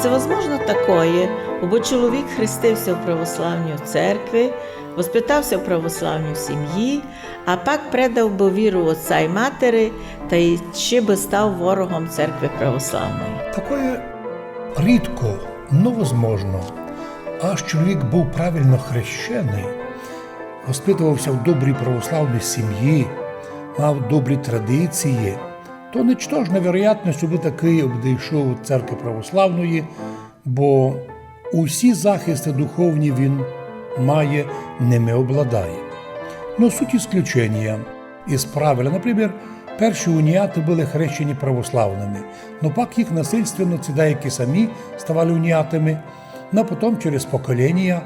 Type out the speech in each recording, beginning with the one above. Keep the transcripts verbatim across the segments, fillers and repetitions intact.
Ци возможно такоє, обы чоловік хрестив ся в православній церкви, воспитав ся в православній сімї, а пак предав бы віру отця й матери, тай іщи бы став ворогом церкви православної? Такоє рідко, но возможно. Аж чоловік быв правилно хрещеный, воспитовав ся в добрій православній сімї, мав добрі традиції, то ничтожна вероятность, обы такый одышов од церкви православної, бо усі захисты духовні він має, ними обладає. Но суть ісключенія из правила. Например, перші уніаты были хрещені православными, но пак їх насильственно ці деякі самі ставали уніатами, но потом через поколінія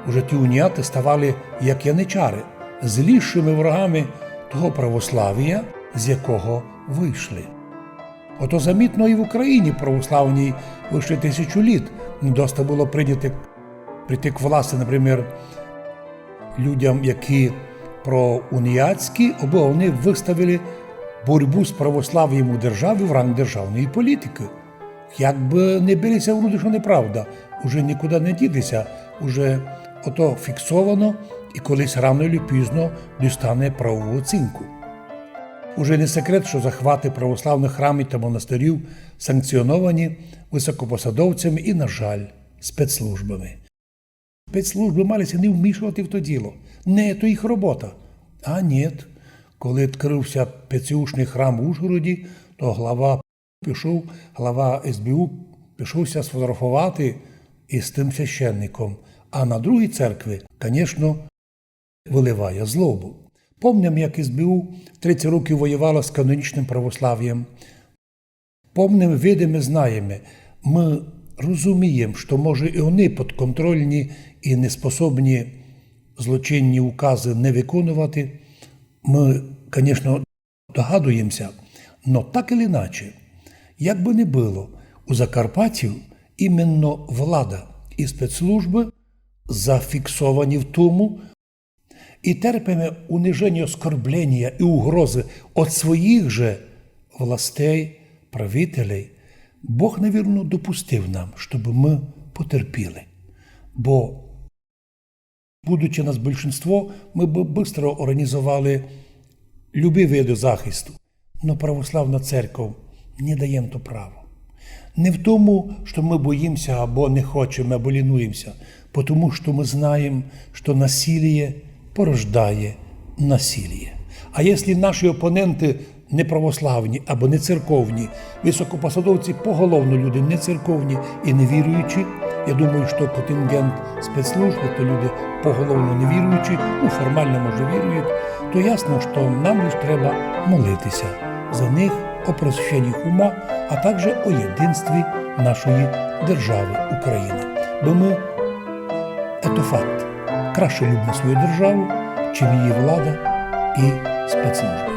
уже ті уніаты ставали, як яничары, злішыми ворогами того православія, з якого вышли. Ото замітно і в Україні православній выше тисячу літ. Доста было прийняти, прийти к власти, например, людям, які проуніатські, абы они выставили боротьбу з православієм у державі в ранг державної політикы. Як бы не били ся в груди, што неправда, уже нікуды не діти ся, уже ото фіксовано і колись рано или пізно дістане правову оцінку. Уже не секрет, што захваты православных храмів та монастырів санкціоновані высокопосадовцями і, на жаль, спецслужбами. Спецслужбы мали ся не вмішовати в то діло. Не то їх робота. А нєт. Коли відкрыв ся пецеушный храм в Ужгороді, то глава пішов, глава СБУ пішов ся сфотографовати из тым священником. А на другій церкви, конечно, выливає злобу. Помним, як СБУ тридцять років воювала з канонічным православієм. Помним, видиме, знаєме. Мы розумієме, што, може, і они подконтрольні і неспособні злочинні указы не выконувати. Мы, конечно, догадуєме ся, но так или иначе, як бы не было, у Закарпаттю именно влада і спецслужбы зафіксовані в тому, і терпиме униженя, оскорблення і угрозы од своїх же властей, правителей. Бог, навірно, допустив нам, штобы мы потерпіли. Бо, будучи нас большинство, мы бы быстро організовали любі виды захисту. Но православна церков не дає нам то право. Не в тому, што мы боїме ся, або не хочеме, або лінуєме ся, потому што мы знаєме, што насиліє порождає насиліє. А якщо наші опоненты не православні або не церковні, высокопосадовці поголовно люди не церковні і не віруючі, я думаю, што контингент спецслужб, то люди поголовно не віруючі, ну, формално, може, вірують, то ясно, што нам лиш треба молити ся за них о просвіщенні їх ума, а также о єдинстві нашої державы Україна. Бо мы, ето факт, краще любиме свою державу, чим її влада і спецслужбы.